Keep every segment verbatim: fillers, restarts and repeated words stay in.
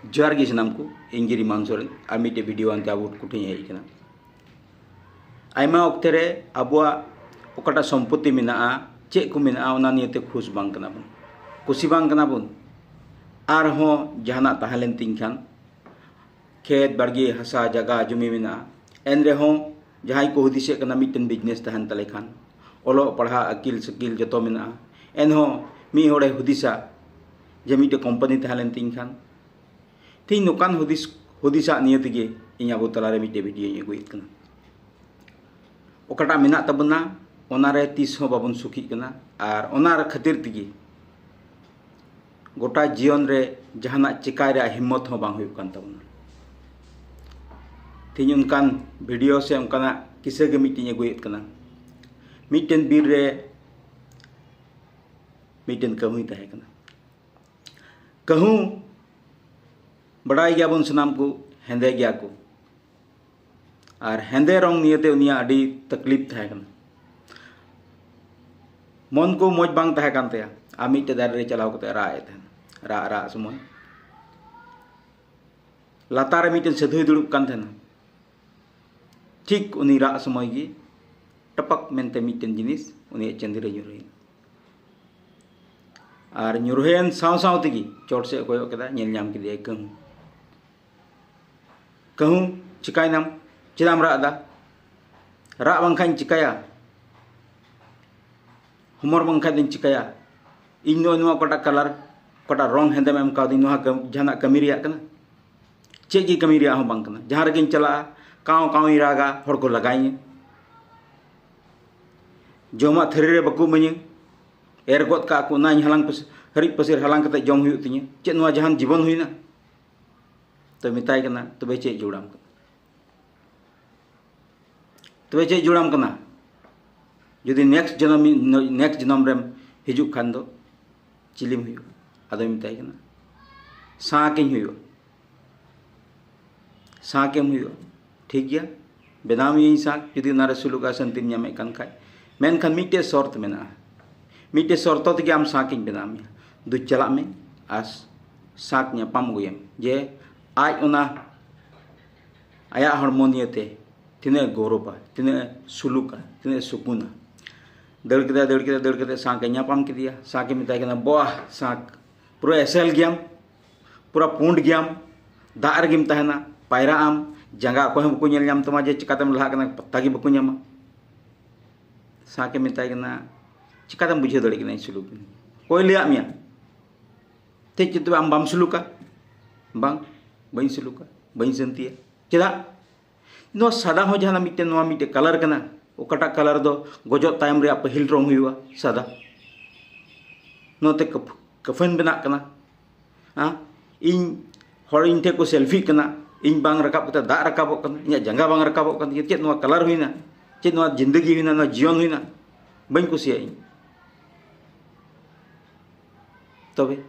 ᱡᱚᱦᱟᱨ ᱜᱮ ᱥᱟᱱᱟᱢ ᱠᱚ, ᱤᱧ ᱜᱮ ᱨᱤᱢᱟᱱ ᱥᱚᱨᱮᱱ ᱟᱨ ᱢᱤᱫᱴᱮᱡ ᱵᱷᱤᱰᱤᱭᱳ ᱟᱱᱛᱮ ᱟᱵᱚ ᱠᱚᱴᱷᱮᱱ ᱦᱮᱡ ᱟᱠᱟᱱᱟ᱾ ᱟᱭᱢᱟ ᱚᱠᱛᱮ ᱨᱮ ᱟᱵᱚᱣᱟᱜ ᱚᱠᱟᱴᱟᱜ ᱥᱚᱢᱯᱚᱛᱤ ᱢᱮᱱᱟᱜᱼᱟ, ᱪᱮᱫ ᱠᱚ ᱢᱮᱱᱟᱜᱼᱟ, ᱚᱱᱟ ᱱᱤᱭᱮᱛᱮ ᱠᱷᱩᱥ ᱵᱟᱝ ᱠᱟᱱᱟ ᱵᱚᱱ, ᱠᱩᱥᱤ ᱵᱟᱝ ᱠᱟᱱᱟ ᱵᱚᱱ᱾ ᱟᱨᱦᱚᱸ ᱡᱟᱦᱟᱱᱟᱜ ᱛᱟᱦᱮᱸ ᱞᱮᱱ ᱛᱤᱧ ᱠᱷᱟᱱ, ᱠᱷᱮᱛ ᱵᱟᱲᱜᱮ ᱦᱟᱥᱟ ᱡᱟᱭᱜᱟ ᱡᱚᱢᱤ ᱢᱮᱱᱟᱜᱼᱟ, ᱮᱱ ᱨᱮᱦᱚᱸ ᱡᱟᱦᱟᱸᱭ ᱠᱚ ᱦᱩᱫᱤᱥᱮᱫ ᱠᱟᱱᱟ ᱢᱤᱫᱴᱮᱱ ᱵᱤᱡᱽᱱᱮᱥ ᱛᱟᱦᱮᱱ ᱛᱟᱞᱮ ᱠᱷᱟᱱ, ᱚᱞᱚᱜ ᱯᱟᱲᱦᱟᱜ ᱟᱹᱠᱤᱞ ᱥᱟᱹᱠᱤᱞ ᱡᱚᱛᱚ ᱢᱮᱱᱟᱜᱼᱟ, ᱮᱱᱦᱚᱸ ᱢᱤᱫ ᱦᱚᱲᱮ ᱦᱩᱫᱤᱥᱟ ᱡᱮ ᱢᱤᱫᱴᱮᱱ ᱠᱳᱢᱯᱟᱱᱤ ᱛᱟᱦᱮᱸ ᱞᱮᱱ ᱛᱤᱧ ᱠᱷᱟᱱ, ᱛᱮᱦᱮᱧ ᱱᱚᱝᱠᱟᱱ ᱦᱩᱫᱤᱥ ᱦᱩᱫᱤᱥᱟᱜ ᱱᱤᱭᱮ ᱛᱮᱜᱮ ᱤᱧ ᱟᱵᱚ ᱛᱟᱞᱟᱨᱮ ᱢᱤᱫᱴᱮᱡ ᱵᱷᱤᱰᱤᱭᱳᱧ ᱟᱹᱜᱩᱭᱮᱫ ᱠᱟᱱᱟ᱾ ᱚᱠᱟᱴᱟᱜ ᱢᱮᱱᱟᱜ ᱛᱟᱵᱚᱱᱟ, ᱚᱱᱟᱨᱮ ᱛᱤᱥ ᱦᱚᱸ ᱵᱟᱵᱚᱱ ᱥᱩᱠᱷᱤᱜ ᱠᱟᱱᱟ, ᱟᱨ ᱚᱱᱟ ᱠᱷᱟᱹᱛᱤᱨ ᱛᱮᱜᱮ ᱜᱚᱴᱟ ᱡᱤᱭᱚᱱ ᱨᱮ ᱡᱟᱦᱟᱱᱟᱜ ᱪᱮᱠᱟᱭ ᱨᱮᱭᱟᱜ ᱦᱤᱢᱢᱚᱛ ᱦᱚᱸ ᱵᱟᱝ ᱦᱩᱭᱩᱜ ᱠᱟᱱ ᱛᱟᱵᱚᱱᱟ᱾ ᱛᱮᱦᱮᱧ ᱚᱱᱠᱟᱱ ᱵᱷᱤᱰᱤᱭᱳ ᱥᱮ ᱚᱱᱠᱟᱱᱟᱜ ᱠᱤᱥᱟᱹ ᱜᱮ ᱢᱤᱫᱴᱮᱱ ᱟᱹᱜᱩᱭᱮᱫ ᱠᱟᱱᱟ᱾ ᱢᱤᱫᱴᱮᱱ ᱵᱤᱨ ᱨᱮ ᱢᱤᱫᱴᱮᱱ ᱠᱟᱹᱦᱩᱭ ᱛᱟᱦᱮᱸ ᱠᱟᱱᱟ᱾ ᱠᱟᱹᱦᱩ ᱵᱟᱰᱟᱭ ᱜᱮᱭᱟᱵᱚᱱ ᱥᱟᱱᱟᱢ ᱠᱚ, ᱦᱮᱸᱫᱮ ᱜᱮᱭᱟ ᱠᱚ᱾ ᱟᱨ ᱦᱮᱸᱫᱮ ᱨᱚᱝ ᱱᱤᱭᱮᱛᱮ ᱩᱱᱤᱭᱟᱜ ᱟᱹᱰᱤ ᱛᱟᱠᱞᱤᱯ ᱛᱟᱦᱮᱸ ᱠᱟᱱᱟ᱾ ᱢᱚᱱ ᱠᱚ ᱢᱚᱡᱽ ᱵᱟᱝ ᱛᱟᱦᱮᱸ ᱠᱟᱱ ᱛᱟᱭᱟ᱾ ᱟᱨ ᱢᱤᱫᱴᱮᱡ ᱫᱟᱨᱮ ᱨᱮ ᱪᱟᱞᱟᱣ ᱠᱟᱛᱮ ᱨᱟᱜ ᱮᱫ ᱛᱟᱦᱮᱱᱟ᱾ ᱨᱟᱜ ᱨᱟᱜ ᱥᱚᱢᱚᱭ ᱞᱟᱛᱟᱨ ᱨᱮ ᱢᱤᱫᱴᱮᱱ ᱥᱟᱹᱫᱷᱩᱭ ᱫᱩᱲᱩᱵ ᱠᱟᱱ ᱛᱟᱦᱮᱱᱟ᱾ ᱴᱷᱤᱠ ᱩᱱᱤ ᱨᱟᱜ ᱥᱚᱢᱚᱭ ᱜᱮ ᱴᱟᱯᱟᱠ ᱢᱮᱱᱛᱮ ᱢᱤᱫᱴᱮᱱ ᱡᱤᱱᱤᱥ ᱩᱱᱤᱭᱟᱜ ᱪᱟᱹᱫᱤ ᱨᱮ ᱧᱩᱨᱦᱟᱹᱭᱮᱱᱟ᱾ ᱟᱨ ᱧᱩᱨᱦᱟᱹᱭᱮᱱ ᱥᱟᱶ ᱥᱟᱶ ᱛᱮᱜᱮ ᱪᱚᱴ ᱥᱮᱫ ᱮ ᱠᱚᱭᱚᱜ ᱠᱮᱫᱟ, ᱧᱮᱞ ᱧᱟᱢ ᱠᱮᱫᱮᱭᱟᱭ ᱠᱟᱹᱦᱩ᱾ ᱠᱟᱹᱦᱩ, ᱪᱤᱠᱟᱭᱱᱟᱢ? ᱪᱮᱫᱟᱜ ᱮᱢ ᱨᱟᱜ ᱮᱫᱟ? ᱨᱟᱜ ᱵᱟᱝᱠᱷᱟᱱ ᱤᱧ ᱪᱤᱠᱟᱭᱟ? ᱦᱚᱢᱚᱨ ᱵᱟᱝᱠᱷᱟᱱ ᱫᱚᱧ ᱪᱤᱠᱟᱭᱟ? ᱤᱧ ᱱᱚᱜᱼᱚᱭ ᱱᱚᱣᱟ ᱚᱠᱟᱴᱟᱜ ᱠᱟᱞᱟᱨ, ᱚᱠᱟᱴᱟᱜ ᱨᱚᱝ ᱦᱮᱸᱫᱮᱢ ᱮᱢ ᱠᱟᱣᱫᱤᱧ, ᱱᱚᱣᱟ ᱠᱟᱹᱢ-, ᱡᱟᱦᱟᱱᱟᱜ ᱠᱟᱹᱢᱤ ᱨᱮᱭᱟᱜ ᱠᱟᱱᱟ? ᱪᱮᱫ ᱜᱮ ᱠᱟᱹᱢᱤ ᱨᱮᱭᱟᱜ ᱦᱚᱸ ᱵᱟᱝ ᱠᱟᱱᱟ᱾ ᱡᱟᱦᱟᱸ ᱨᱮᱜᱮᱧ ᱪᱟᱞᱟᱜᱼᱟ, ᱠᱟᱣ ᱠᱟᱣᱤᱧ ᱨᱟᱜᱟ, ᱦᱚᱲ ᱠᱚ ᱞᱟᱜᱟᱭᱤᱧᱟ᱾ ᱡᱚᱢᱟᱜ ᱛᱷᱟᱹᱨᱤ ᱨᱮ ᱵᱟᱠᱚ ᱤᱢᱟᱹᱧᱟ, ᱮᱨ ᱜᱚᱫ ᱠᱟᱜᱼᱟ ᱠᱚ, ᱚᱱᱟᱧ ᱦᱟᱞᱟᱝ ᱯᱟᱹᱥᱤ-, ᱦᱟᱹᱨᱤᱡ ᱯᱟᱹᱥᱤᱨ ᱦᱟᱞᱟᱝ ᱠᱟᱛᱮ ᱡᱚᱢ ᱦᱩᱭᱩᱜ ᱛᱤᱧᱟᱹ᱾ ᱪᱮᱫ ᱱᱚᱣᱟ ᱡᱟᱦᱟᱱ ᱡᱤᱵᱚᱱ ᱦᱩᱭᱱᱟ? ᱛᱚ ᱢᱮᱛᱟᱭ ᱠᱟᱱᱟ, "ᱛᱚᱵᱮ ᱪᱮᱫ ᱡᱩᱲᱟᱢ ᱠᱟᱱᱟ? ᱛᱚᱵᱮ ᱪᱮᱫ ᱡᱩᱲᱟᱢ ᱠᱟᱱᱟ? ᱡᱩᱫᱤ ᱱᱮᱠᱥᱴ ᱡᱚᱱᱚᱢ, ᱱᱮᱠᱥᱴ ᱡᱚᱱᱚᱢ ᱨᱮᱢ ᱦᱤᱡᱩᱜ ᱠᱷᱟᱱ ᱫᱚ ᱪᱤᱞᱤᱢ ᱦᱩᱭᱩᱜᱼᱟ?" ᱟᱫᱚᱭ ᱢᱮᱛᱟᱭ ᱠᱟᱱᱟ, "ᱥᱟᱸᱠᱤᱧ ᱦᱩᱭᱩᱜᱼᱟ, ᱥᱟᱸᱠᱮᱢ ᱦᱩᱭᱩᱜᱼᱟ᱾ ᱴᱷᱤᱠ ᱜᱮᱭᱟ, ᱵᱮᱱᱟᱣ ᱢᱤᱭᱟᱹᱧ ᱥᱟᱸᱠ, ᱡᱩᱫᱤ ᱚᱱᱟᱨᱮ ᱥᱩᱞᱩᱠ ᱟᱨ ᱥᱟᱹᱱᱛᱤᱢ ᱧᱟᱢᱮᱫ ᱠᱟᱱ ᱠᱷᱟᱡ᱾ ᱢᱮᱱᱠᱷᱟᱱ ᱢᱤᱫᱴᱮᱡ ᱥᱚᱨᱛ ᱢᱮᱱᱟᱜᱼᱟ, ᱢᱤᱫᱴᱮᱡ ᱥᱚᱨᱛᱚ ᱛᱮᱜᱮ ᱟᱢ ᱥᱟᱸᱠᱤᱧ ᱵᱮᱱᱟᱣ ᱢᱮᱭᱟ᱾ ᱫᱩ ᱪᱟᱞᱟᱜ ᱢᱮ ᱟᱨ ᱥᱟᱸᱠ ᱧᱟᱯᱟᱢ ᱟᱹᱜᱩᱭᱮᱢ, ᱡᱮ ᱟᱡ ᱚᱱᱟ ᱟᱭᱟᱜ ᱦᱚᱲᱢᱚ ᱱᱤᱭᱮᱛᱮ ᱛᱤᱱᱟᱹᱜ ᱮ ᱜᱚᱨᱚᱵᱟ, ᱛᱤᱱᱟᱹᱜ ᱮ ᱥᱩᱞᱩᱠᱟ, ᱛᱤᱱᱟᱹᱜ ᱮ ᱥᱩᱠᱩᱱᱟ᱾ ᱫᱟᱹᱲ ᱠᱮᱫᱟᱭ, ᱫᱟᱹᱲ ᱠᱮᱫᱟᱭ, ᱫᱟᱹᱲ ᱠᱮᱫᱟᱭ, ᱥᱟᱸᱠ ᱮ ᱧᱟᱯᱟᱢ ᱠᱮᱫᱮᱭᱟ᱾ ᱥᱟᱸᱠ ᱮ ᱢᱮᱛᱟᱭ ᱠᱟᱱᱟ, "ᱵᱚᱦ ᱥᱟᱸᱠ, ᱯᱩᱨᱟᱹ ᱮᱥᱮᱞ ᱜᱮᱭᱟᱢ, ᱯᱩᱨᱟᱹ ᱯᱩᱸᱰ ᱜᱮᱭᱟᱢ, ᱫᱟᱜ ᱨᱮᱜᱮᱢ ᱛᱟᱦᱮᱱᱟ, ᱯᱟᱭᱨᱟᱜ ᱟᱢ, ᱡᱟᱸᱜᱟ ᱚᱠᱚᱭ ᱦᱚᱸ ᱵᱟᱠᱚ ᱧᱮᱞ ᱧᱟᱢ ᱛᱟᱢᱟ ᱡᱮ ᱪᱤᱠᱟᱛᱮᱢ ᱞᱟᱦᱟᱜ ᱠᱟᱱᱟ, ᱯᱟᱛᱛᱟ ᱜᱮ ᱵᱟᱠᱚ ᱧᱟᱢᱟ᱾" ᱥᱟᱸᱠ ᱮ ᱢᱮᱛᱟᱭ ᱠᱟᱱᱟ, "ᱪᱤᱠᱟᱛᱮᱢ ᱵᱩᱡᱷᱟᱹᱣ ᱫᱟᱲᱮᱭᱟᱜ ᱠᱟᱱᱟ ᱤᱧ ᱥᱩᱞᱩᱠ ᱠᱟᱹᱱᱟᱹᱧ? ᱚᱠᱚᱭ ᱞᱟᱹᱭᱟᱫ ᱢᱮᱭᱟ? ᱪᱮᱫ ᱪᱮᱫ ᱛᱚᱵᱮ ᱟᱢ ᱵᱟᱢ ᱥᱩᱞᱩᱠᱟ?" "ᱵᱟᱝ, ᱵᱟᱹᱧ ᱥᱩᱞᱩᱠᱟ, ᱵᱟᱹᱧ ᱥᱟᱹᱱᱛᱤᱭᱟ᱾" "ᱪᱮᱫᱟᱜ?" "ᱱᱚᱣᱟ ᱥᱟᱫᱟ ᱦᱚᱸ ᱡᱟᱦᱟᱱᱟᱜ ᱢᱤᱫᱴᱮᱱ, ᱱᱚᱣᱟ ᱢᱤᱫᱴᱮᱱ ᱠᱟᱞᱟᱨ ᱠᱟᱱᱟ, ᱚᱠᱟᱴᱟᱜ ᱠᱟᱞᱟᱨ ᱫᱚ ᱜᱚᱡᱚᱜ ᱛᱟᱭᱚᱢ ᱨᱮᱭᱟᱜ ᱯᱟᱹᱦᱤᱞ ᱨᱚᱝ ᱦᱩᱭᱩᱜᱼᱟ ᱥᱟᱫᱟ᱾ ᱱᱚᱛᱮ ᱠᱟᱯ-, ᱠᱟᱯᱷᱟᱱ ᱵᱮᱱᱟᱜ ᱠᱟᱱᱟ᱾ ᱦᱮᱸ, ᱤᱧ ᱦᱚᱲ ᱤᱧ ᱴᱷᱮᱱ ᱠᱚ ᱥᱮᱞᱯᱷᱤᱜ ᱠᱟᱱᱟ, ᱤᱧ ᱵᱟᱝ ᱨᱟᱠᱟᱵ ᱠᱟᱛᱮ ᱫᱟᱜ ᱨᱟᱠᱟᱵᱚᱜ ᱠᱟᱱᱟ, ᱤᱧᱟᱹᱜ ᱡᱟᱸᱜᱟ ᱵᱟᱝ ᱨᱟᱠᱟᱵᱚᱜ ᱠᱟᱱ ᱛᱤᱧᱟᱹ᱾ ᱪᱮᱫ ᱱᱚᱣᱟ ᱠᱟᱞᱟᱨ ᱦᱩᱭᱱᱟ? ᱪᱮᱫ ᱱᱚᱣᱟ ᱡᱤᱱᱫᱮᱜᱤ ᱦᱩᱭᱱᱟ? ᱱᱚᱣᱟ ᱡᱤᱭᱚᱱ ᱦᱩᱭᱱᱟ? ᱵᱟᱹᱧ ᱠᱩᱥᱤᱭᱟᱜ ᱤᱧ᱾ ᱛᱚᱵᱮ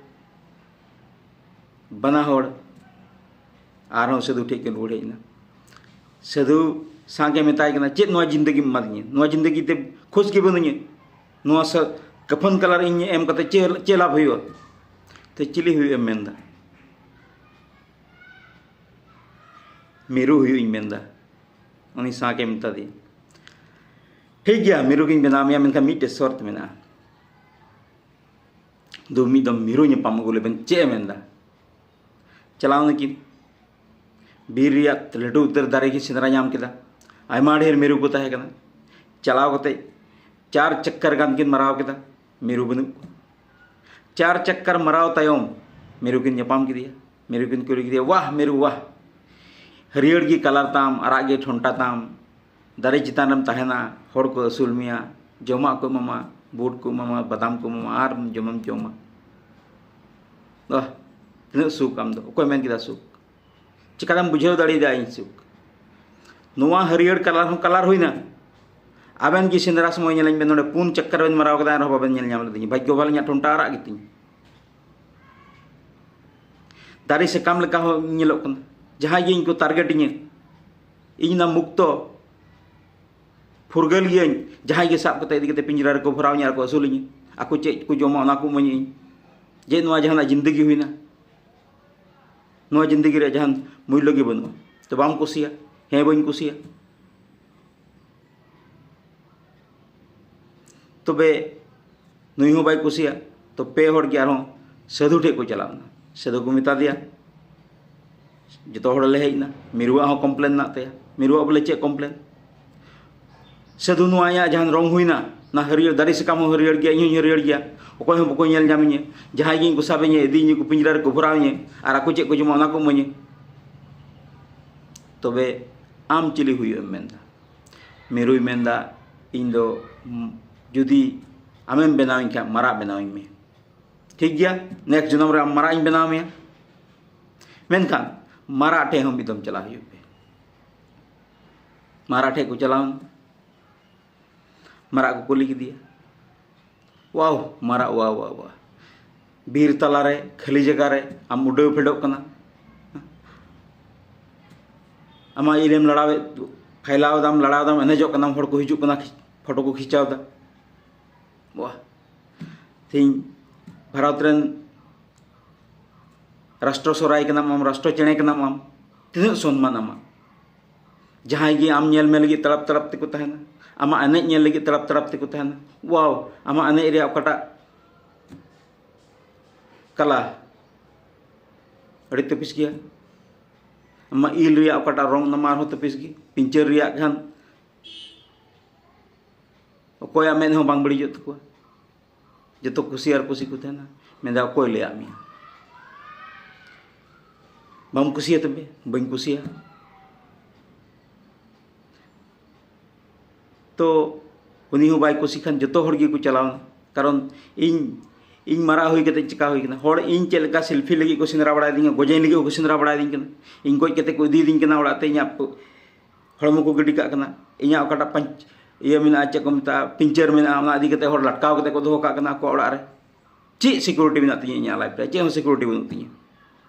ᱵᱟᱱᱟ ᱦᱚᱲ ᱟᱨᱦᱚᱸ ᱥᱟᱹᱫᱷᱩ ᱴᱷᱮᱱ ᱠᱤᱱ ᱨᱩᱣᱟᱹᱲ ᱦᱮᱡ ᱮᱱᱟ᱾ ᱥᱟᱹᱫᱷᱩ ᱥᱟᱸᱠ ᱮ ᱢᱮᱛᱟᱭ ᱠᱟᱱᱟ, "ᱪᱮᱫ ᱱᱚᱣᱟ ᱡᱤᱱᱫᱮᱜᱤᱢ ᱮᱢᱟᱫᱤᱧᱟ? ᱱᱚᱣᱟ ᱡᱤᱱᱫᱮᱜᱤ ᱛᱮ ᱠᱷᱩᱥ ᱜᱮ ᱵᱟᱹᱱᱩᱧᱟ᱾ ᱱᱚᱣᱟ ᱥᱟ-, ᱠᱟᱯᱷᱟᱱ ᱠᱟᱞᱟᱨ ᱤᱧ ᱮᱢ ᱠᱟᱛᱮ ᱪᱮᱫ, ᱪᱮᱫ ᱞᱟᱵᱷ ᱦᱩᱭᱩᱜᱼᱟ?" "ᱛᱮ ᱪᱤᱞᱤ ᱦᱩᱭᱩᱜ ᱮᱢ ᱢᱮᱱᱫᱟ?" "ᱢᱤᱨᱩ ᱦᱩᱭᱩᱜ ᱤᱧ ᱢᱮᱱᱫᱟ, ᱩᱱᱤ ᱥᱟᱸᱠ ᱮ ᱢᱮᱛᱟ ᱫᱮᱭᱟ᱾ ᱴᱷᱤᱠ ᱜᱮᱭᱟ, ᱢᱤᱨᱩ ᱜᱤᱧ ᱵᱮᱱᱟᱣ ᱢᱮᱭᱟ, ᱢᱮᱱᱠᱷᱟᱱ ᱢᱤᱫᱴᱮᱡ ᱥᱚᱨᱛ ᱢᱮᱱᱟᱜᱼᱟ, ᱫᱩ ᱢᱤᱫ ᱫᱚᱢ ᱢᱤᱨᱩ ᱧᱟᱯᱟᱢ ᱟᱹᱜᱩ ᱞᱮᱵᱮᱱ᱾" "ᱪᱮᱫ ᱮ ᱢᱮᱱᱫᱟ?" ᱪᱟᱞᱟᱣ ᱱᱟᱹᱠᱤᱱ, ᱵᱤᱨ ᱨᱮᱭᱟᱜ ᱞᱟᱹᱴᱩ ᱩᱛᱟᱹᱨ ᱫᱟᱨᱮ ᱠᱤᱱ ᱥᱮᱸᱫᱽᱨᱟ ᱧᱟᱢ ᱠᱮᱫᱟ᱾ ᱟᱭᱢᱟ ᱰᱷᱮᱨ ᱢᱤᱨᱩ ᱠᱚ ᱛᱟᱦᱮᱸ ᱠᱟᱱᱟ᱾ ᱪᱟᱞᱟᱣ ᱠᱟᱛᱮ ᱪᱟᱨ ᱪᱚᱠᱠᱚᱨ ᱜᱟᱱ ᱠᱤᱱ ᱢᱟᱨᱟᱣ ᱠᱮᱫᱟ, ᱢᱤᱨᱩ ᱵᱟᱹᱱᱩᱜ ᱠᱚᱣᱟ᱾ ᱪᱟᱨ ᱪᱚᱠᱠᱚᱨ ᱢᱟᱨᱟᱣ ᱛᱟᱭᱚᱢ ᱢᱤᱨᱩ ᱠᱤᱱ ᱧᱟᱯᱟᱢ ᱠᱮᱫᱮᱭᱟ᱾ ᱢᱤᱨᱩ ᱠᱤᱱ ᱠᱩᱞᱤ ᱠᱮᱫᱮᱭᱟ, "ᱣᱟᱦ ᱢᱤᱨᱩ, ᱣᱟᱦ, ᱦᱟᱹᱨᱭᱟᱹᱲ ᱜᱮ ᱠᱟᱞᱟᱨ ᱛᱟᱢ, ᱟᱨᱟᱜ ᱜᱮ ᱴᱷᱚᱱᱴᱟ ᱛᱟᱢ, ᱫᱟᱨᱮ ᱪᱮᱛᱟᱱ ᱨᱮᱢ ᱛᱟᱦᱮᱱᱟ, ᱦᱚᱲ ᱠᱚ ᱟᱹᱥᱩᱞ ᱢᱮᱭᱟ, ᱡᱚᱢᱟᱜ ᱠᱚ ᱮᱢᱟᱢᱟ, ᱵᱩᱴ ᱠᱚ ᱮᱢᱟᱢᱟ, ᱵᱟᱫᱟᱢ ᱠᱚ ᱮᱢᱟᱢᱟ, ᱟᱨ ᱡᱚᱢᱮᱢ ᱡᱚᱢᱟ᱾ ᱣᱟᱦ, ᱛᱤᱱᱟᱹᱜ ᱥᱩᱠ ᱟᱢ ᱫᱚ!" ᱚᱠᱚᱭ ᱢᱮᱱ ᱠᱮᱫᱟ ᱥᱩᱠ? ᱪᱤᱠᱟᱛᱮᱢ ᱵᱩᱡᱷᱟᱹᱣ ᱫᱟᱲᱮᱭᱟᱫᱟ ᱤᱧ ᱥᱩᱠ? ᱱᱚᱣᱟ ᱦᱟᱹᱨᱭᱟᱹᱲ ᱠᱟᱞᱟᱨ ᱦᱚᱸ ᱠᱟᱞᱟᱨ ᱦᱩᱭᱱᱟ᱾ ᱟᱵᱮᱱ ᱜᱮ ᱥᱮᱸᱫᱽᱨᱟ ᱥᱚᱢᱚᱭ ᱧᱮᱞᱮᱧ ᱵᱮᱱ, ᱱᱚᱰᱮ ᱯᱩᱱ ᱪᱚᱠᱠᱚᱨ ᱵᱮᱱ ᱢᱟᱨᱟᱣ ᱠᱮᱫᱟ, ᱮᱱᱨᱮᱦᱚᱸ ᱵᱟᱵᱮᱱ ᱧᱮᱞ ᱧᱟᱢ ᱞᱮᱫᱤᱧᱟ᱾ ᱵᱷᱟᱜᱽᱭᱚ ᱵᱷᱟᱞ ᱤᱧᱟᱹᱜ ᱴᱷᱚᱱᱴᱟ ᱟᱨᱟᱜ ᱜᱮᱛᱤᱧ᱾ ᱫᱟᱨᱮ ᱥᱟᱠᱟᱢ ᱞᱮᱠᱟ ᱦᱚᱸ ᱧᱮᱞᱚᱜ ᱠᱟᱱᱟ᱾ ᱡᱟᱦᱟᱸᱭ ᱜᱮ ᱤᱧ ᱠᱚ ᱴᱟᱨᱜᱮᱴ ᱤᱧᱟᱹ, ᱤᱧ ᱚᱱᱟ ᱢᱩᱠᱛᱚ ᱯᱷᱩᱨᱜᱟᱹᱞ ᱜᱤᱭᱟᱹᱧ᱾ ᱡᱟᱦᱟᱸᱭ ᱜᱮ ᱥᱟᱵ ᱠᱟᱛᱮ ᱤᱫᱤ ᱠᱟᱛᱮ ᱯᱤᱸᱡᱽᱨᱟ ᱨᱮᱠᱚ ᱵᱷᱚᱨᱟᱣ ᱤᱧᱟ ᱟᱨ ᱠᱚ ᱟᱹᱥᱩᱞᱤᱧᱟ, ᱟᱠᱚ ᱪᱮᱫ ᱠᱚ ᱡᱚᱢᱟ ᱚᱱᱟ ᱠᱚ ᱤᱢᱟᱹᱧᱟ ᱤᱧ᱾ ᱡᱮ ᱱᱚᱣᱟ ᱡᱟᱦᱟᱱᱟᱜ ᱡᱤᱱᱫᱮᱜᱤ ᱦᱩᱭᱱᱟ᱾ ᱱᱚᱣᱟ ᱡᱤᱱᱫᱮᱜᱤ ᱨᱮ ᱡᱟᱦᱟᱱ ᱢᱩᱞᱞᱚ ᱜᱮ ᱵᱟᱹᱱᱩᱜᱼᱟ᱾ ᱛᱚ ᱵᱟᱢ ᱠᱩᱥᱤᱭᱟ? ᱦᱮᱸ, ᱵᱟᱹᱧ ᱠᱩᱥᱤᱭᱟ᱾ ᱛᱚᱵᱮ ᱱᱩᱭ ᱦᱚᱸ ᱵᱟᱭ ᱠᱩᱥᱤᱭᱟ᱾ ᱛᱚ ᱯᱮ ᱦᱚᱲ ᱜᱮ ᱟᱨᱦᱚᱸ ᱥᱟᱹᱫᱷᱩ ᱴᱷᱮᱡ ᱠᱚ ᱪᱟᱞᱟᱣ ᱮᱱᱟ᱾ ᱥᱟᱹᱫᱷᱩ ᱠᱚ ᱢᱮᱛᱟ ᱫᱮᱭᱟ, ᱡᱚᱛᱚ ᱦᱚᱲ ᱞᱮ ᱦᱮᱡ ᱮᱱᱟ, ᱢᱤᱨᱩᱣᱟᱜ ᱦᱚᱸ ᱠᱚᱢᱯᱞᱮᱱ ᱢᱮᱱᱟᱜ ᱛᱟᱭᱟ᱾ ᱢᱤᱨᱩᱣᱟᱜ ᱵᱚᱞᱮ ᱪᱮᱫ ᱠᱚᱢᱯᱞᱮᱱ? ᱥᱟᱹᱫᱷᱩ, ᱱᱚᱣᱟ ᱤᱧᱟᱹᱜ ᱡᱟᱦᱟᱸ ᱨᱚᱝ ᱦᱩᱭᱱᱟ, ᱚᱱᱟ ᱦᱟᱹᱨᱭᱟᱹᱲ, ᱫᱟᱨᱮ ᱥᱟᱠᱟᱢ ᱦᱚᱸ ᱦᱟᱹᱨᱭᱟᱹᱲ ᱜᱮᱭᱟ, ᱤᱧ ᱦᱚᱸᱧ ᱦᱟᱹᱨᱭᱟᱹᱲ ᱜᱮᱭᱟ, ᱚᱠᱚᱭ ᱦᱚᱸ ᱵᱟᱠᱚ ᱧᱮᱞ ᱧᱟᱢᱤᱧᱟ, ᱡᱟᱦᱟᱸᱭ ᱜᱮ ᱤᱧ ᱠᱚ ᱥᱟᱵ ᱤᱧᱟ, ᱤᱫᱤᱭᱤᱧᱟ ᱠᱚ ᱯᱤᱸᱡᱽᱨᱟ ᱨᱮᱠᱚ ᱵᱷᱚᱨᱟᱣ ᱤᱧᱟ, ᱟᱨ ᱟᱠᱚ ᱪᱮᱫ ᱠᱚ ᱡᱚᱢᱟ ᱚᱱᱟ ᱠᱚ ᱤᱢᱟᱹᱧᱟ᱾ ᱛᱚᱵᱮ ᱟᱢ ᱪᱤᱞᱤ ᱦᱩᱭᱩᱜ ᱮᱢ ᱢᱮᱱᱫᱟ? ᱢᱤᱨᱩᱭ ᱢᱮᱱᱫᱟ, ᱤᱧ ᱫᱚ, ᱩᱢ, ᱡᱩᱫᱤ ᱟᱢᱮᱢ ᱵᱮᱱᱟᱣᱤᱧ ᱠᱷᱟᱱ ᱢᱟᱨᱟᱜ ᱵᱮᱱᱟᱣᱤᱧ ᱢᱮ᱾ ᱴᱷᱤᱠ ᱜᱮᱭᱟ, ᱱᱮᱠᱥᱴ ᱡᱚᱱᱚᱢ ᱨᱮ ᱟᱢ ᱢᱟᱨᱟᱜ ᱤᱧ ᱵᱮᱱᱟᱣ ᱢᱮᱭᱟ᱾ ᱢᱮᱱᱠᱷᱟᱱ ᱢᱟᱨᱟᱜ ᱴᱷᱮᱡ ᱦᱚᱸ ᱢᱤᱫ ᱫᱚᱢ ᱪᱟᱞᱟᱜ ᱦᱩᱭᱩᱜ ᱯᱮ᱾ ᱢᱟᱨᱟᱜ ᱴᱷᱮᱡ ᱠᱚ ᱪᱟᱞᱟᱣ ᱮᱱᱟ᱾ ᱢᱟᱨᱟᱜ ᱠᱚ ᱠᱩᱞᱤ ᱠᱮᱫᱮᱭᱟ, ᱣᱟᱣ ᱢᱟᱨᱟᱜ, ᱣᱟᱣ ᱣᱟᱣ ᱣᱟᱣ, ᱵᱤᱨ ᱛᱟᱞᱟᱨᱮ ᱠᱷᱟᱹᱞᱤ ᱡᱟᱭᱜᱟ ᱨᱮ ᱟᱢ ᱩᱰᱟᱹᱣ ᱯᱷᱮᱰᱚᱜ ᱠᱟᱱᱟ᱾ ᱟᱢᱟᱜ ᱤᱞᱮᱢ ᱞᱟᱲᱟᱣᱮᱫ, ᱯᱷᱟᱭᱞᱟᱣ ᱫᱟᱢ, ᱞᱟᱲᱟᱣ ᱫᱟᱢ, ᱮᱱᱮᱡᱚᱜ ᱠᱟᱱᱟᱢ, ᱦᱚᱲ ᱠᱚ ᱦᱤᱡᱩᱜ ᱠᱟᱱᱟ, ᱯᱷᱳᱴᱳ ᱠᱚ ᱠᱷᱤᱪᱟᱣ ᱫᱟ᱾ ᱣᱟᱦ, ᱛᱮᱦᱮᱧ ᱵᱷᱟᱨᱚᱛ ᱨᱮᱱ ᱨᱟᱥᱴᱨᱚ ᱥᱚᱨᱟᱭ ᱠᱟᱱᱟᱢ ᱟᱢ, ᱨᱟᱥᱴᱨᱚ ᱪᱮᱬᱮ ᱠᱟᱱᱟᱢ ᱟᱢ, ᱛᱤᱱᱟᱹᱜ ᱥᱚᱱᱢᱟᱱ ᱟᱢᱟᱜ? ᱡᱟᱦᱟᱸᱭ ᱜᱮ ᱟᱢ ᱧᱮᱞ ᱢᱮ ᱞᱟᱹᱜᱤᱫ ᱛᱟᱲᱟᱯ ᱛᱟᱲᱟᱯ ᱛᱮᱠᱚ ᱛᱟᱦᱮᱱᱟ, ᱟᱢᱟᱜ ᱮᱱᱮᱡ ᱧᱮᱞ ᱞᱟᱹᱜᱤᱫ ᱛᱟᱲᱟᱯ ᱛᱟᱲᱟᱯ ᱛᱮᱠᱚ ᱛᱟᱦᱮᱱᱟ᱾ ᱣᱟᱣ, ᱟᱢᱟᱜ ᱮᱱᱮᱡ ᱨᱮᱭᱟᱜ ᱚᱠᱟᱴᱟᱜ ᱠᱟᱞᱟ, ᱟᱹᱰᱤ ᱛᱟᱹᱯᱤᱥ ᱜᱮᱭᱟ᱾ ᱟᱢᱟᱜ ᱤᱞ ᱨᱮᱭᱟᱜ ᱚᱠᱟᱴᱟᱜ ᱨᱚᱝ, ᱚᱱᱟ ᱢᱟ ᱟᱨᱦᱚᱸ ᱛᱟᱹᱯᱤᱥ ᱜᱮ᱾ ᱯᱤᱧᱪᱟᱹᱨ ᱨᱮᱭᱟᱜ ᱠᱷᱟᱱ ᱚᱠᱚᱭᱟᱜ ᱢᱮᱫ ᱦᱚᱸ ᱵᱟᱝ ᱵᱟᱹᱲᱤᱡᱚᱜ ᱛᱟᱠᱚᱣᱟ᱾ ᱡᱚᱛᱚ ᱠᱩᱥᱤ ᱟᱨ ᱠᱩᱥᱤ ᱠᱚ ᱛᱟᱦᱮᱱᱟ᱾ ᱢᱮᱱᱫᱟ, ᱚᱠᱚᱭ ᱞᱟᱹᱭᱟᱫ ᱢᱮᱭᱟ? ᱵᱟᱢ ᱠᱩᱥᱤᱭᱟᱛᱟ ᱯᱮ? ᱵᱟᱹᱧ ᱠᱩᱥᱤᱭᱟ᱾ ᱛᱚ ᱩᱱᱤ ᱦᱚᱸ ᱵᱟᱭ ᱠᱩᱥᱤ ᱠᱷᱟᱱ ᱡᱚᱛᱚ ᱦᱚᱲ ᱜᱮᱠᱚ ᱪᱟᱞᱟᱣᱱᱟ᱾ ᱠᱟᱨᱚᱱ ᱤᱧ, ᱤᱧ ᱢᱟᱨᱟᱜ ᱦᱩᱭ ᱠᱟᱛᱮ ᱪᱮᱠᱟ ᱦᱩᱭ ᱠᱟᱱᱟ? ᱦᱚᱲ ᱤᱧ ᱪᱮᱫ ᱞᱮᱠᱟ ᱥᱮᱞᱯᱷᱤ ᱞᱟᱹᱜᱤᱫ ᱠᱚ ᱥᱮᱸᱫᱽᱨᱟ ᱵᱟᱲᱟᱭ ᱫᱤᱧᱟ, ᱜᱚᱡᱮᱧ ᱞᱟᱹᱜᱤᱫ ᱦᱚᱸᱠᱚ ᱥᱮᱸᱫᱽᱨᱟ ᱵᱟᱲᱟᱭ ᱫᱤᱧ ᱠᱟᱱᱟ᱾ ᱤᱧ ᱜᱚᱡ ᱠᱟᱛᱮ ᱠᱚ ᱤᱫᱤᱭᱤᱫᱤᱧ ᱠᱟᱱᱟ ᱚᱲᱟᱜ ᱛᱮ, ᱤᱧᱟᱜ ᱯᱚ-, ᱦᱚᱲᱢᱚ ᱠᱚ ᱜᱤᱰᱤ ᱠᱟᱜ ᱠᱟᱱᱟ᱾ ᱤᱧᱟᱜ ᱚᱠᱟᱴᱟᱜ ᱯᱟᱧᱪ-, ᱤᱭᱟᱹ ᱢᱮᱱᱟᱜᱼᱟ, ᱪᱮᱫ ᱠᱚ ᱢᱮᱛᱟᱜᱼᱟ, ᱯᱤᱧᱪᱟᱹᱨ ᱢᱮᱱᱟᱜᱼᱟ, ᱚᱱᱟ ᱤᱫᱤ ᱠᱟᱛᱮ ᱦᱚᱲ ᱞᱟᱴᱠᱟᱣ ᱠᱟᱛᱮ ᱠᱚ ᱫᱚᱦᱚ ᱠᱟᱜ ᱠᱟᱱᱟ ᱟᱠᱚᱣᱟᱜ ᱚᱲᱟᱜ ᱨᱮ᱾ ᱪᱮᱫ ᱥᱤᱠᱩᱨᱤᱴᱤ ᱢᱮᱱᱟᱜ ᱛᱤᱧᱟᱹ ᱤᱧᱟᱹᱜ ᱞᱟᱭᱤᱯᱷ ᱨᱮ? ᱪᱮᱫ ᱦᱚᱸ ᱥᱤᱠᱩᱨᱤᱴᱤ ᱵᱟᱹᱱᱩᱜ ᱛᱤᱧᱟᱹ᱾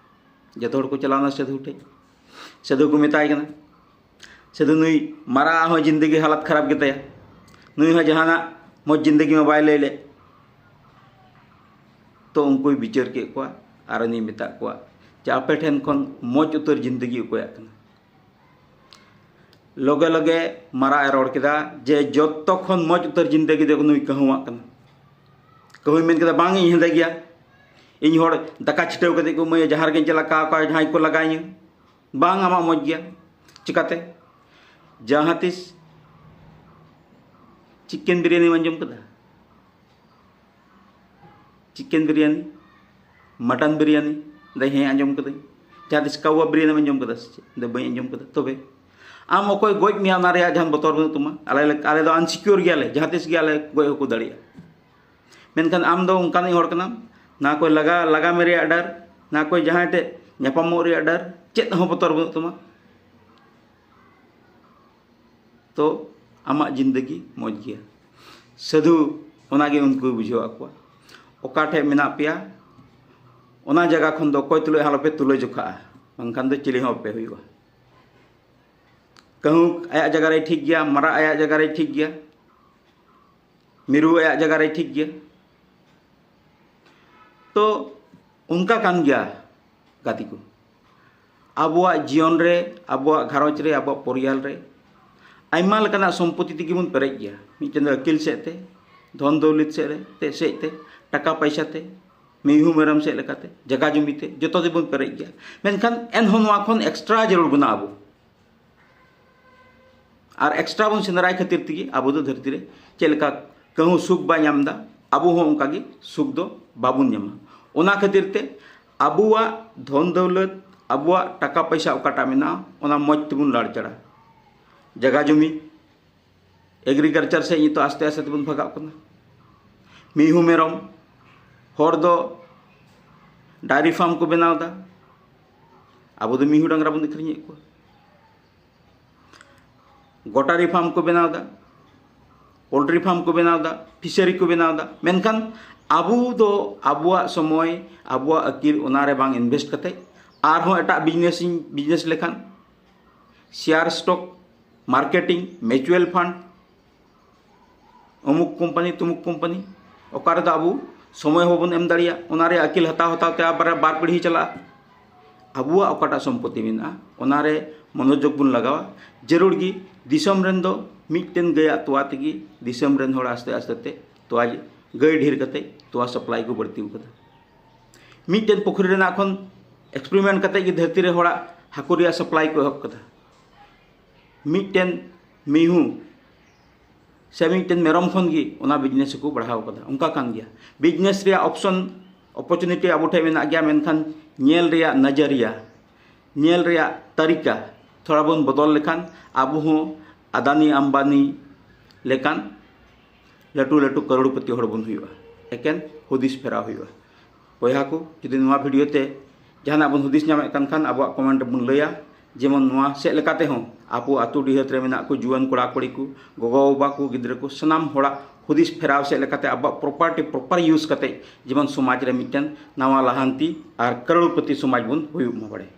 ᱡᱚᱛᱚ ᱦᱚᱲ ᱠᱚ ᱪᱟᱞᱟᱣᱱᱟ ᱥᱟᱹᱫᱷᱩ ᱴᱷᱮᱡ᱾ ᱥᱟᱹᱫᱷᱩ ᱠᱚ ᱢᱮᱛᱟᱭ ᱠᱟᱱᱟ, ᱥᱟᱹᱫᱷᱩ, ᱱᱩᱭ ᱢᱟᱨᱟᱜ ᱦᱚᱸ ᱡᱤᱱᱫᱮᱜᱤ ᱦᱟᱞᱟᱛ ᱠᱷᱟᱨᱟᱯ ᱜᱮᱛᱟᱭᱟ, ᱱᱩᱭ ᱦᱚᱸ ᱡᱟᱦᱟᱱᱟᱜ ᱢᱚᱡᱽ ᱡᱤᱱᱫᱮᱜᱤ ᱢᱟ ᱵᱟᱭ ᱞᱟᱹᱭ ᱞᱮᱫ᱾ ᱛᱚ ᱩᱱᱠᱩᱭ ᱵᱤᱪᱟᱹᱨ ᱠᱮᱫ ᱠᱚᱣᱟ ᱟᱨ ᱩᱱᱤᱭ ᱢᱮᱛᱟᱫ ᱠᱚᱣᱟ, ᱡᱮ ᱟᱯᱮ ᱴᱷᱮᱱ ᱠᱷᱚᱱ ᱢᱚᱡᱽ ᱩᱛᱟᱹᱨ ᱡᱤᱱᱫᱮᱜᱤ ᱚᱠᱚᱭᱟᱜ ᱠᱟᱱᱟ? ᱞᱚᱜᱮ ᱞᱚᱜᱮ ᱢᱟᱨᱟᱜ ᱮ ᱨᱚᱲ ᱠᱮᱫᱟ ᱡᱮ ᱡᱚᱛᱚ ᱠᱷᱚᱱ ᱢᱚᱡᱽ ᱩᱛᱟᱹᱨ ᱡᱤᱱᱫᱮᱜᱤ ᱫᱚ ᱱᱩᱭ ᱠᱟᱹᱦᱩᱣᱟᱜ ᱠᱟᱱᱟ᱾ ᱠᱟᱹᱦᱩᱭ ᱢᱮᱱ ᱠᱮᱫᱟ, "ᱵᱟᱝ, ᱤᱧ ᱦᱮᱸᱫᱮ ᱜᱮᱭᱟ, ᱤᱧ ᱦᱚᱲ ᱫᱟᱠᱟ ᱪᱷᱤᱴᱟᱹᱣ ᱠᱟᱛᱮ ᱠᱚ ᱮᱢᱟᱹᱧᱟ, ᱡᱟᱦᱟᱸ ᱨᱮᱜᱮᱧ ᱪᱟᱞᱟᱜ ᱠᱟ ᱚᱠᱟ ᱡᱟᱦᱟᱸᱭ ᱠᱚ ᱞᱟᱜᱟᱭᱤᱧᱟ, ᱵᱟᱝ, ᱟᱢᱟᱜ ᱢᱚᱡᱽ ᱜᱮᱭᱟ, ᱪᱤᱠᱟᱛᱮ?" ᱡᱟᱦᱟᱸ ᱛᱤᱥ ᱪᱤᱠᱮᱱ ᱵᱤᱨᱭᱟᱱᱤᱢ ᱟᱸᱡᱚᱢ ᱠᱟᱫᱟ? ᱪᱤᱠᱮᱱ ᱵᱤᱨᱭᱟᱱᱤ, ᱢᱟᱴᱟᱱ ᱵᱤᱨᱭᱟᱱᱤ, ᱫᱟᱹᱭ ᱦᱮᱸ ᱟᱸᱡᱚᱢ ᱠᱟᱹᱫᱟᱹᱧ᱾ ᱡᱟᱦᱟᱸ ᱛᱤᱥ ᱠᱟᱣᱟ ᱵᱤᱨᱭᱟᱱᱤᱢ ᱟᱸᱡᱚᱢ ᱠᱟᱫᱟ ᱥᱮ ᱪᱮᱫ? ᱫᱟᱹᱭ ᱵᱟᱹᱧ ᱟᱸᱡᱚᱢ ᱠᱟᱫᱟ᱾ ᱛᱚᱵᱮ ᱟᱢ ᱚᱠᱚᱭ ᱜᱚᱡ ᱢᱮᱭᱟ ᱚᱱᱟ ᱨᱮᱭᱟᱜ ᱡᱟᱦᱟᱱ ᱵᱚᱛᱚᱨ ᱵᱟᱹᱱᱩᱜ ᱛᱟᱢᱟ? ᱟᱞᱮ ᱞᱮ- ᱟᱞᱮ ᱫᱚ ᱟᱱᱥᱤᱠᱤᱭᱳᱨ ᱜᱮᱭᱟᱞᱮ, ᱡᱟᱦᱟᱸ ᱛᱤᱥ ᱜᱮ ᱟᱞᱮ ᱜᱚᱡ ᱦᱚᱸᱠᱚ ᱫᱟᱲᱮᱭᱟᱜᱼᱟ᱾ ᱢᱮᱱᱠᱷᱟᱱ ᱟᱢ ᱫᱚ ᱚᱱᱠᱟᱱᱤᱡ ᱦᱚᱲ ᱠᱟᱱᱟᱢ, ᱱᱟ ᱠᱚᱭ ᱞᱟᱜᱟ ᱞᱟᱜᱟ ᱢᱮ ᱨᱮᱭᱟᱜ ᱰᱟᱨ, ᱱᱟ ᱠᱚᱭ ᱡᱟᱦᱟᱸᱭ ᱴᱷᱮᱡ ᱧᱟᱯᱟᱢᱚᱜ ᱨᱮᱭᱟᱜ ᱰᱟᱨ, ᱪᱮᱫ ᱦᱚᱸ ᱵᱚᱛᱚᱨ ᱵᱟᱹᱱᱩᱜ ᱛᱟᱢᱟ᱾ ᱛᱚ ᱟᱢᱟᱜ ᱡᱤᱱᱫᱮᱜᱤ ᱢᱚᱡᱽ ᱜᱮᱭᱟ᱾ ᱥᱟᱹᱫᱷᱩ ᱚᱱᱟᱜᱮ ᱩᱱᱠᱩᱭ ᱵᱩᱡᱷᱟᱹᱣ ᱟᱠᱚᱣᱟ᱾ ᱚᱠᱟ ᱴᱷᱮᱡ ᱢᱮᱱᱟᱜ ᱯᱮᱭᱟ, ᱚᱱᱟ ᱡᱟᱭᱜᱟ ᱠᱷᱚᱱ ᱫᱚ ᱚᱠᱚᱭ ᱛᱩᱞᱩᱡ ᱦᱚᱸ ᱟᱞᱚᱯᱮ ᱛᱩᱞᱟᱹ ᱡᱚᱠᱷᱟᱜᱼᱟ, ᱵᱟᱝᱠᱷᱟᱱ ᱫᱚ ᱪᱤᱞᱤ ᱦᱚᱸ ᱵᱟᱯᱮ ᱦᱩᱭᱩᱜᱼᱟ᱾ ᱠᱟᱹᱦᱩ ᱟᱭᱟᱜ ᱡᱟᱭᱜᱟ ᱨᱮᱭ ᱴᱷᱤᱠ ᱜᱮᱭᱟ, ᱢᱟᱨᱟᱜ ᱟᱭᱟᱜ ᱡᱟᱭᱜᱟ ᱨᱮᱭ ᱴᱷᱤᱠ ᱜᱮᱭᱟ, ᱢᱤᱨᱩ ᱟᱭᱟᱜ ᱡᱟᱭᱜᱟ ᱨᱮᱭ ᱴᱷᱤᱠ ᱜᱮᱭᱟ᱾ ᱛᱚ ᱚᱱᱠᱟ ᱠᱟᱱ ᱜᱮᱭᱟ ᱜᱟᱛᱮ ᱠᱚ, ᱟᱵᱚᱣᱟᱜ ᱡᱤᱭᱚᱱ ᱨᱮ, ᱟᱵᱚᱣᱟᱜ ᱜᱷᱟᱨᱚᱸᱡᱽ ᱨᱮ, ᱟᱵᱚᱣᱟᱜ ᱯᱚᱨᱤᱭᱟᱞ ᱨᱮ ᱟᱭᱢᱟ ᱞᱮᱠᱟᱱᱟᱜ ᱥᱚᱢᱯᱚᱛᱤ ᱛᱮᱜᱮ ᱵᱚᱱ ᱯᱮᱨᱮᱡ ᱜᱮᱭᱟ᱾ ᱢᱤᱫᱴᱮᱱ ᱫᱚ ᱟᱹᱠᱤᱞ ᱥᱮᱫ ᱛᱮ, ᱫᱷᱚᱱ ᱫᱚᱣᱞᱚᱛ ᱥᱮᱫ ᱨᱮ, ᱛᱮ ᱥᱮᱫ ᱛᱮ, ᱴᱟᱠᱟ ᱯᱟᱭᱥᱟ ᱛᱮ, ᱢᱤᱦᱩ ᱢᱮᱨᱚᱢ ᱥᱮᱫ ᱞᱮᱠᱟᱛᱮ, ᱡᱟᱭᱜᱟ ᱡᱚᱢᱤ ᱛᱮ, ᱡᱚᱛᱚ ᱛᱮᱵᱚᱱ ᱯᱮᱨᱮᱡ ᱜᱮᱭᱟ᱾ ᱢᱮᱱᱠᱷᱟᱱ ᱮᱱᱦᱚᱸ ᱱᱚᱣᱟ ᱠᱷᱚᱱ ᱮᱠᱥᱴᱨᱟ ᱡᱟᱹᱨᱩᱲ ᱵᱚᱱᱟ ᱟᱵᱚ᱾ ᱟᱨ ᱮᱠᱥᱴᱨᱟ ᱵᱚᱱ ᱥᱮᱸᱫᱽᱨᱟᱭ ᱠᱷᱟᱹᱛᱤᱨ ᱛᱮᱜᱮ ᱟᱵᱚ ᱫᱚ ᱫᱷᱟᱹᱨᱛᱤ ᱨᱮ ᱪᱮᱫ ᱞᱮᱠᱟ ᱠᱟᱹᱦᱩ ᱥᱩᱠ ᱵᱟᱭ ᱧᱟᱢ ᱮᱫᱟ, ᱟᱵᱚ ᱦᱚᱸ ᱚᱱᱠᱟ ᱜᱮ ᱥᱩᱠ ᱫᱚ ᱵᱟᱵᱚᱱ ᱧᱟᱢᱟ᱾ ᱚᱱᱟ ᱠᱷᱟᱹᱛᱤᱨ ᱛᱮ ᱟᱵᱚᱣᱟᱜ ᱫᱷᱚᱱ ᱫᱟᱹᱣᱞᱟᱹᱛ, ᱟᱵᱚᱣᱟᱜ ᱴᱟᱠᱟ ᱯᱚᱭᱥᱟ ᱚᱠᱟᱴᱟᱜ ᱢᱮᱱᱟᱜᱼᱟ, ᱚᱱᱟ ᱢᱚᱡᱽ ᱛᱮᱵᱚᱱ ᱞᱟᱲᱪᱟᱲᱟ᱾ ᱡᱟᱭᱜᱟ ᱡᱚᱢᱤ, ᱮᱜᱽᱨᱤᱠᱟᱞᱪᱟᱨ ᱥᱮᱫ ᱱᱤᱛᱚᱜ ᱟᱥᱛᱮ ᱟᱥᱛᱮ ᱛᱮᱵᱚᱱ ᱵᱷᱟᱜᱟᱜ ᱠᱟᱱᱟ᱾ ᱢᱤᱦᱩ ᱢᱮᱨᱚᱢ, ᱦᱚᱲ ᱫᱚ ᱰᱟᱭᱨᱤ ᱯᱷᱟᱨᱢ ᱠᱚ ᱵᱮᱱᱟᱣ ᱮᱫᱟ, ᱟᱵᱚ ᱫᱚ ᱢᱤᱦᱩ ᱰᱟᱝᱨᱟ ᱵᱚᱱ ᱟᱹᱠᱷᱨᱤᱧᱮᱫ ᱠᱚᱣᱟ᱾ ᱜᱚᱴᱟᱨᱤ ᱯᱷᱟᱨᱢ ᱠᱚ ᱵᱮᱱᱟᱣ ᱮᱫᱟ, ᱯᱳᱞᱴᱨᱤ ᱯᱷᱟᱨᱢ ᱠᱚ ᱵᱮᱱᱟᱣ ᱮᱫᱟ, ᱯᱷᱤᱥᱟᱨᱤ ᱠᱚ ᱵᱮᱱᱟᱣ ᱮᱫᱟ᱾ ᱢᱮᱱᱠᱷᱟᱱ ᱟᱵᱚ ᱫᱚ ᱟᱵᱚᱣᱟᱜ ᱥᱚᱢᱚᱭ, ᱟᱵᱚᱣᱟᱜ ᱟᱹᱠᱤᱞ ᱚᱱᱟᱨᱮ ᱵᱟᱝ ᱤᱱᱵᱷᱮᱥᱴ ᱠᱟᱛᱮ ᱟᱨᱦᱚᱸ ᱮᱴᱟᱜ ᱵᱤᱡᱽᱱᱮᱥ ᱤᱧ ᱵᱤᱡᱽᱱᱮᱥ ᱞᱮᱠᱷᱟᱱ, share stock marketing, mutual fund, ᱚᱢᱩᱠ ᱠᱳᱢᱯᱟᱱᱤ ᱛᱩᱢᱩᱠ ᱠᱳᱢᱯᱟᱱᱤ, ᱚᱠᱟ ᱨᱮᱫᱚ ᱟᱵᱚ ᱥᱚᱢᱚᱭ ᱦᱚᱸ ᱵᱟᱵᱚᱱ ᱮᱢ ᱫᱟᱲᱮᱭᱟᱜᱼᱟ᱾ ᱚᱱᱟ ᱨᱮᱭᱟᱜ ᱟᱹᱠᱤᱞ ᱦᱟᱛᱟᱣ ᱦᱟᱛᱟᱣ ᱛᱮ ᱟᱵᱟᱨ ᱵᱟᱨ ᱯᱤᱲᱦᱤ ᱪᱟᱞᱟᱜᱼᱟ᱾ ᱟᱵᱚᱣᱟᱜ ᱚᱠᱟᱴᱟᱜ ᱥᱚᱢᱯᱚᱛᱤ ᱢᱮᱱᱟᱜᱼᱟ, ᱚᱱᱟᱨᱮ ᱢᱚᱱᱚᱡᱳᱜᱽ ᱵᱚᱱ ᱞᱟᱜᱟᱣᱟ᱾ ᱡᱟᱹᱨᱩᱲ ᱜᱮ ᱫᱤᱥᱚᱢ ᱨᱮᱱ ᱫᱚ ᱢᱤᱫᱴᱮᱱ ᱜᱟᱹᱭᱟᱜ ᱛᱚᱣᱟ ᱛᱮᱜᱮ ᱫᱤᱥᱚᱢ ᱨᱮᱱ ᱦᱚᱲ ᱟᱥᱛᱮ ᱟᱥᱛᱮ ᱛᱮ ᱛᱚᱣᱟ ᱜᱟᱹᱭ ᱰᱷᱮᱨ ᱠᱟᱛᱮ ᱛᱚᱣᱟ ᱥᱟᱯᱞᱟᱭ ᱠᱚ ᱵᱟᱹᱲᱛᱤ ᱟᱠᱟᱫᱟ᱾ ᱢᱤᱫᱴᱮᱱ ᱯᱩᱠᱷᱨᱤ ᱨᱮᱱᱟᱜ ᱠᱷᱚᱱ ᱮᱠᱥᱯᱮᱨᱤᱢᱮᱱᱴ ᱠᱟᱛᱮ ᱜᱮ ᱫᱷᱟᱹᱨᱛᱤ ᱨᱮ ᱦᱚᱲᱟᱜ ᱦᱟᱹᱠᱩ ᱨᱮᱭᱟᱜ ᱥᱟᱯᱞᱟᱭ ᱠᱚ ᱮᱦᱚᱵ ᱠᱟᱫᱟ᱾ ᱢᱤᱫᱴᱮᱱ ᱢᱤᱦᱩ ᱥᱮ ᱢᱤᱫᱴᱮᱱ ᱢᱮᱨᱚᱢ ᱠᱷᱚᱱ ᱜᱮ ᱚᱱᱟ ᱵᱤᱡᱽᱱᱮᱥ ᱠᱚ ᱵᱟᱲᱦᱟᱣ ᱠᱟᱫᱟ᱾ ᱚᱱᱠᱟ ᱠᱟᱱ ᱜᱮᱭᱟ, ᱵᱤᱡᱽᱱᱮᱥ ᱨᱮᱭᱟᱜ ᱚᱯᱥᱚᱱ, ᱚᱯᱚᱨᱪᱩᱱᱤᱴᱤ ᱟᱵᱚ ᱴᱷᱮᱱ ᱢᱮᱱᱟᱜ ᱜᱮᱭᱟ, ᱢᱮᱱᱠᱷᱟᱱ ᱧᱮᱞ ᱨᱮᱭᱟᱜ ᱱᱟᱡᱟᱨᱤᱭᱟ, ᱧᱮᱞ ᱨᱮᱭᱟᱜ ᱛᱟᱹᱨᱤᱠᱟ ᱛᱷᱚᱲᱟ ᱵᱚᱱ ᱵᱚᱫᱚᱞ ᱞᱮᱠᱷᱟᱱ ᱟᱵᱚ ᱦᱚᱸ ᱟᱫᱟᱱᱤ ᱟᱢᱵᱟᱱᱤ ᱞᱮᱠᱟᱱ ᱞᱟᱹᱴᱩ ᱞᱟᱹᱴᱩ ᱠᱟᱨᱳᱲᱯᱚᱛᱤ ᱦᱚᱲ ᱵᱚᱱ ᱦᱩᱭᱩᱜᱼᱟ᱾ ᱮᱠᱮᱱ ᱦᱩᱫᱤᱥ ᱯᱷᱮᱨᱟᱣ ᱦᱩᱭᱩᱜᱼᱟ᱾ ᱵᱚᱭᱦᱟ ᱠᱚ, ᱡᱩᱫᱤ ᱱᱚᱣᱟ ᱵᱷᱤᱰᱤᱭᱳ ᱛᱮ ᱡᱟᱦᱟᱱᱟᱜ ᱵᱚᱱ ᱦᱩᱫᱤᱥ ᱧᱟᱢᱮᱫ ᱠᱟᱱ ᱠᱷᱟᱱ ᱟᱵᱚᱣᱟᱜ ᱠᱚᱢᱮᱱᱴ ᱨᱮᱵᱚᱱ ᱞᱟᱹᱭᱟ, ᱡᱮᱢᱚᱱ ᱱᱚᱣᱟ ᱥᱮᱫ ᱞᱮᱠᱟ ᱛᱮᱦᱚᱸ ᱟᱵᱚ ᱟᱹᱛᱩ ᱰᱤᱦᱟᱹᱛ ᱨᱮ ᱢᱮᱱᱟᱜ ᱠᱚ ᱡᱩᱣᱟᱹᱱ ᱠᱚᱲᱟ ᱠᱩᱲᱤ ᱠᱚ, ᱜᱚᱜᱚ ᱵᱟᱵᱟ ᱠᱚ, ᱜᱤᱫᱽᱨᱟᱹ ᱠᱚ, ᱥᱟᱱᱟᱢ ᱦᱚᱲᱟᱜ ᱦᱩᱫᱤᱥ ᱯᱷᱮᱨᱟᱣ ᱥᱮᱫ ᱞᱮᱠᱟᱛᱮ ᱟᱵᱚᱣᱟᱜ ᱯᱨᱚᱯᱟᱨᱴᱤ ᱯᱨᱚᱯᱟᱨ ᱤᱭᱩᱡᱽ ᱠᱟᱛᱮ ᱡᱮᱢᱚᱱ ᱥᱚᱢᱟᱡᱽ ᱨᱮ ᱢᱤᱫᱴᱮᱱ ᱱᱟᱣᱟ ᱞᱟᱦᱟᱱᱛᱤ ᱟᱨ ᱠᱟᱨᱳᱲᱯᱚᱛᱤ ᱥᱚᱢᱟᱡᱽ ᱵᱚᱱ ᱦᱩᱭᱩᱜ ᱢᱟ ᱵᱟᱲᱮ᱾